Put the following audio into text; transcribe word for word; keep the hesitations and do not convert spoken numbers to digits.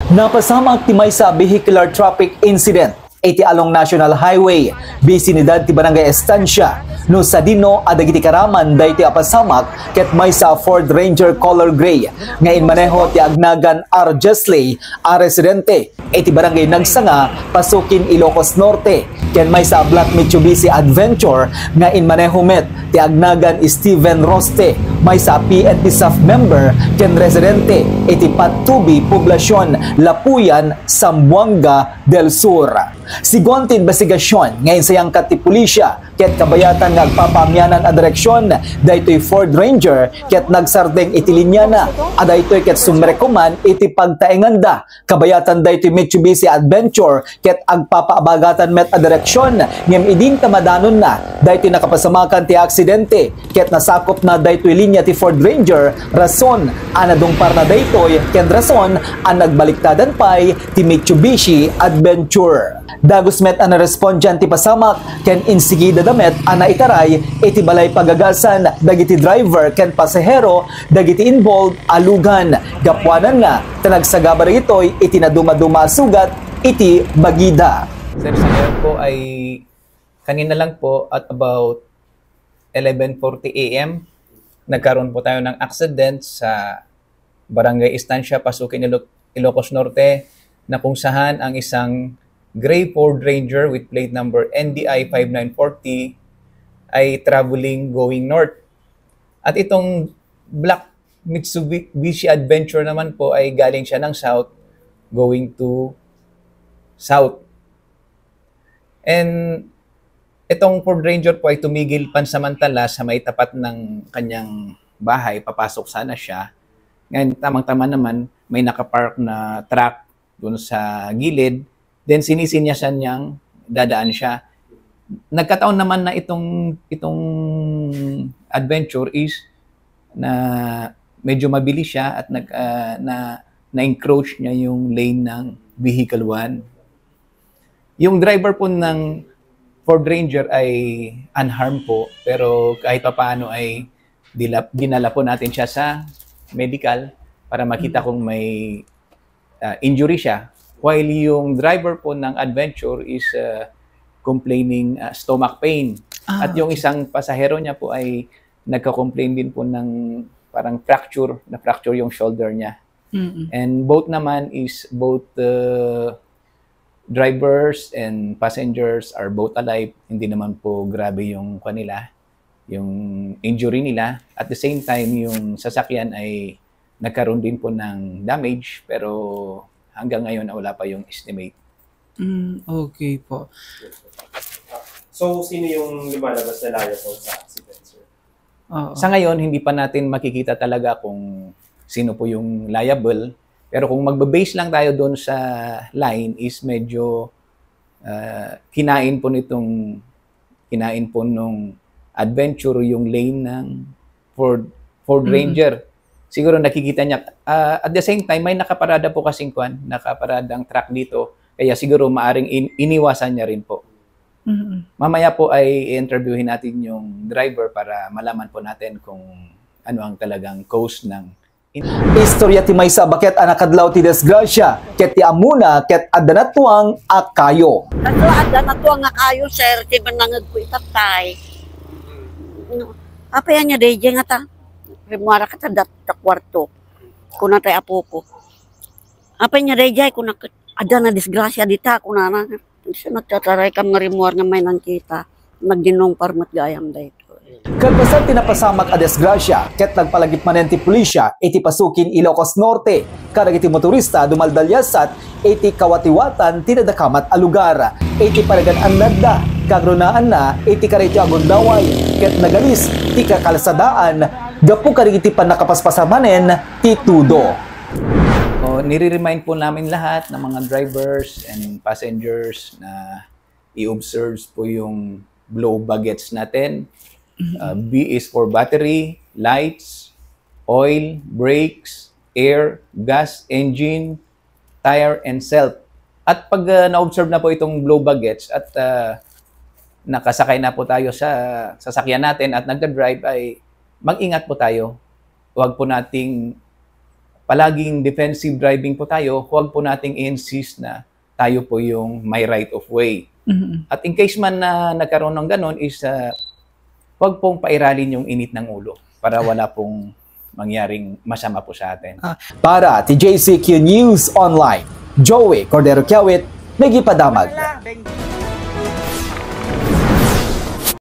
Napasamak ti maysa a vehicular traffic incident iti along National Highway, bisinidad ti Barangay Estancia, no sadino a dagiti karaman daytoy a pasamak ket maysa a Ford Ranger color gray nga inmaneho ti agnagan R. Jesley a residente iti Barangay Nagsanga, Pasukin, Ilocos Norte, ken maysa a Black Mitsubishi Adventure nga inmaneho met ti agnagan Steven Roste, maysa a P N P staff member ken residente iti Pattubi Poblacion, Lapuyan, Zamboanga del Sur. Sigun ti imbestigasyon nga insayangkat ti pulisya ket kabayatan nga agpapaamianan a direksyon, daytoy Ford Ranger ket nagsardeng iti linyana, a daytoy ket sumrekko man iti pagtaenganda. Kabayatan daytoy Mitsubishi Adventure ket agpapaabagatan met a direksyon, ngem idin ta madanonna daytoy nakapasamakan ti aksidente ket nasakopna daytoy linya ti Ford Ranger, rason a nadungparna daytoy ken rason a nagbaliktadan pay ti Mitsubishi Adventure. Dagus met a narespondian ti pasamak ken insigidada met a naitaray iti balay pagagasan dagiti driver ken pasahero dagiti involved a lugan. Gapuananna ta nagsagaba dagitoy iti nadumaduma a sugat iti bagida. Sir, sa ngayon po ay kanina lang po at about eleven forty A M, nagkaroon po tayo ng accident sa Barangay Estancia, Pasukin, Ilo-, Ilocos Norte, na kung saan ang isang gray Ford Ranger with plate number N D I five nine forty ay traveling going north. At itong black Mitsubishi Adventure naman po ay galing siya ng south, going to south. And itong Ford Ranger po ay tumigil pansamantala sa may tapat ng kanyang bahay, papasok sana siya. Ngayon, tamang-tama naman, may nakapark na truck dun sa gilid. Then, sinisinyasan niyang dadaan siya. Nagkataon naman na itong, itong Adventure is na medyo mabilis siya at nag-, ah, na, na-encroach niya yung lane ng vehicle one. Yung driver po ng Ford Ranger ay unharmed po, pero kahit papaano ay dila-, dinala po natin siya sa medical para makita kung may, ah, injury siya. While yung driver po ng Adventure is, ah, complaining, ah, stomach pain. Ah, At yung okay. isang pasahero niya po ay nagka-complain din po ng parang fracture, na-fracture yung shoulder niya. Mm-mm. And both naman is both, uh, drivers and passengers are both alive. Hindi naman po grabe yung kanila, yung injury nila. At the same time, yung sasakyan ay nagkaroon din po ng damage, pero hanggang ngayon wala pa yung estimate. Mm, okay po. So, sino yung lumalabas na liable sa accident, sir? Oo. Sa ngayon, hindi pa natin makikita talaga kung sino po yung liable. Pero kung magbe-base lang tayo doon sa line, is medyo, ah, kinain po nitong, kinain po nung Adventure yung lane ng Ford, Ford Mm. Ranger. Siguro nakikita niya. Ah, at the same time, may nakaparada po kasing kwan, nakaparadang truck dito. Kaya siguro maaring in-, iniwasan niya rin po. Mm. Mamaya po ay i-interviewin natin yung driver para malaman po natin kung ano ang talagang cause ng in- Istorya ti maysa a baket a nakadlaw ti disgrasya, ket ti ammona ket adda natuang a kayo. Kaso adda natuang a kayo, sir, ti mannangegko itatay. No. Apay ania daydiay ngata? Rimmuarak ta dat-, ta kuarto. Kuna tay apoko. Apay ania daydiay? Kuna ket, "Adda nadisgrasya dita," kunana. Isu nagtataraykam nga rimmuar nga may nangkita. Nagdinungpar met gayam daytoy. Kalpasan ti napasamak a disgrasya, ket nagpalagip manen ti pulisya iti Pasukin, Ilocos Norte, kadagiti motorista a dumaldaliasat iti kawatiwatan ti nadakamat a lugar. Iti panagan-annadda, kagrunaanna iti karaytoy a gundaway, ket nagalis ti kakalsadaan gapu kadagiti pannakapaspasar manen ti tudo. O, nire-remind po namin lahat ng mga drivers and passengers na i-observe po yung blow baskets natin. Mhm. Uh, B is for battery, lights, oil, brakes, air, gas, engine, tire, and self. At pag, uh, na-observe na po itong blow baskets at, uh, nakasakay na po tayo sa sasakyan natin at nagda-drive, ay mag-ingat po tayo. Huwag po nating palaging defensive driving po tayo, huwag po nating i-insist na tayo po yung may right of way. Mhm. At in case man na nagkaroon ng ganun is, ah, huwag pong pairalin yung init ng ulo para wala pong mangyaring masama po sa atin. Para ti J C Q News Online, Joey Cordero Kiawit, nagipadamag.